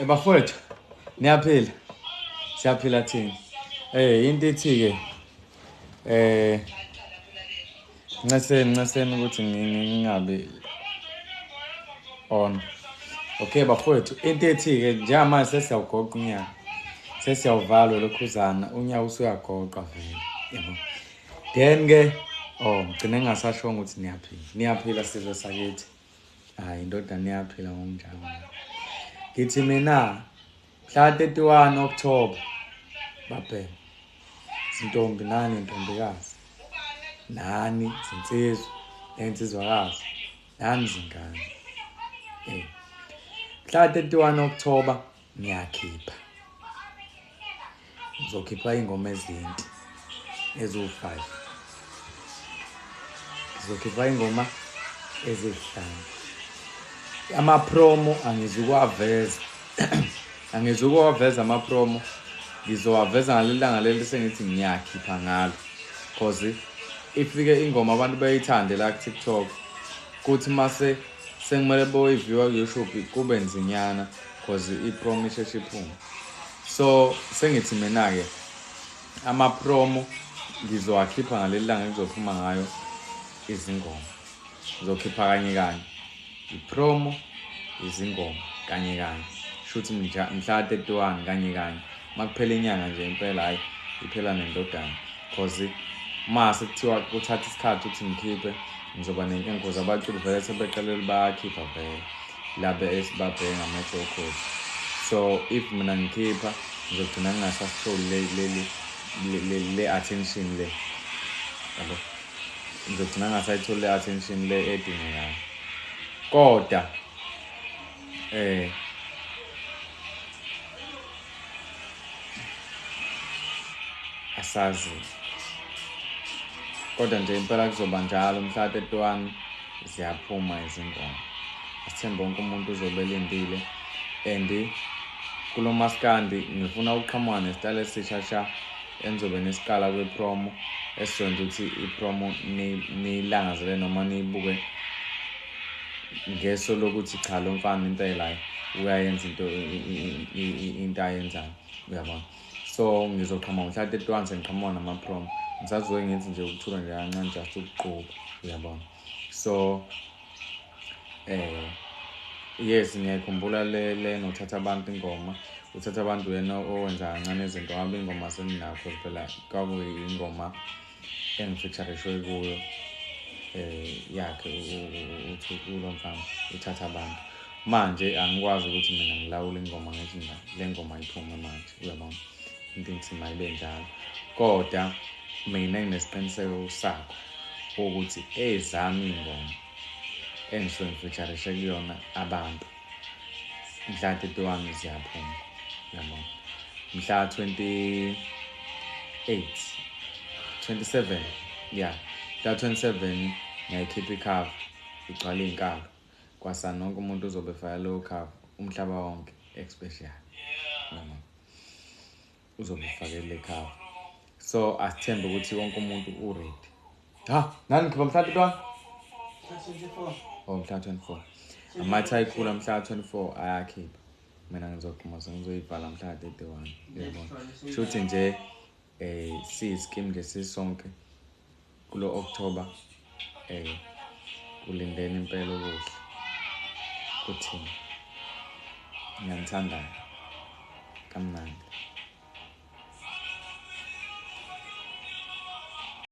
Bafowethu niyaphila, siyaphila thina. Into ethi ke nceseni ukuthi ngingabi on. Okay bafowethu, into ethi ke njengamanje sesiyawugoqa unyaka, sesiyawuvalwa lokhuzana, unyaka usuyagoqa vele, yabo. Then ke ngigcine ngingasashongo ukuthi niyaphila, niyaphila sizwe sakithi. Hayi indoda niyaphila ngokunjalo. Ngithi mina mhla 31 October babhema zintombi nani ntombikazi nani zinsizwa nensizwakazi nani zingane, mhla 31 October ngiyakhipha, ngizokhipha ingoma ezinti eziwu-5, ngizokhipha ingoma ezihlanu. Ama-promo angizukuwaveza, angizukuwaveza ama-promo, ngizowaveza ngaleli langa leli sengithi ngiyakhipha ngalo, cause ifike ingoma abantu beyithande la ku-TikTok, kuthi mase sengimele boyiviewa ku-YouTube kube nzinyana cause i-promo isheshe iphume. So sengithi mina-ke ama-promo ngizowakhipha ngaleli langa engizophuma ngayo izingoma, ngizokhipha kanye kanye ipromo izingoma kanye kanye, shuthi mhla 31 kanye kanye, makuphela inyanga nje impela, hayi iphela nendodana, cause mase kuthiwa kuthatha isikhathi ukuthi ngikhiphe ngizoba nenkinga, cause abaculi vele sebeqalele bayakhipha vele labe esibabheke ngamehlo okhozi. So if mina ngikhipha ngizogcina ngingasasitholi le attention le, yabo, ngizogcina ngingasayitholi le attention le edingekayo. Kodwa asazi, kodwa nje impela kuzoba njalo mhla 31 ziyaphuma izingoma. Asithembe wonke umuntu uzobe elindile, and kulo maskandi ngifuna ukuqhamuka nesitayela esisha sha enizobe nisiqala kwi-promo, esizokwenza ukuthi i-promo niyilangazele noma niyibuke ngeso lokuthi cha lo mfana impela uyayenza into ayenzayo, uyabona. So ngizoqhamuka mhla 31 sengiqhamuka nama-promo, ngisazoke ngithi nje ukuthula nje kancane just ukuquba, uyabona. So yes, ngiyayikhumbula le nothatha abantu ingoma, uthatha abantu yena owenza kancane izinto, ngoba ingoma seninakho phela, kwakuyingoma engifeatureshwe kuyo yakhe uthi kulo mfana uthatha abantu. Manje angikwazi ukuthi mina ngilawule ingoma ngithi mina le ngoma iphume manje, uyabona, into ngithi mayibe njalo. Kodwa mina nginesiqiniseko sakho ukuthi ezami ingoma engisuke ngifeatureshe kuyona abantu mhla 31 ziyaphuma, uyabona. Mhla 28 27, yeah, mhla 27 ngiyayikhipha ikhava, igcwale iy'nkalo kwasani, wonke umuntu uzobe efaka leyo khava, umhlaba wonke especially, uyabona, uzobe efake le khava. So asithembe ukuthi wonke umuntu u-ready. Ha, nani ngikhipha mhla 31? 24. Oh, mhla 24. Amathi ayikhula mhla 24 ayakhipha. Mina ngizoqhuma ngizoyivala mhla 31, uyabona. Shuthi nje siyi-scheme nje sisonke kulo October, kulindeni impela okuhle kuthina. Ngiyanithanda kamnandi.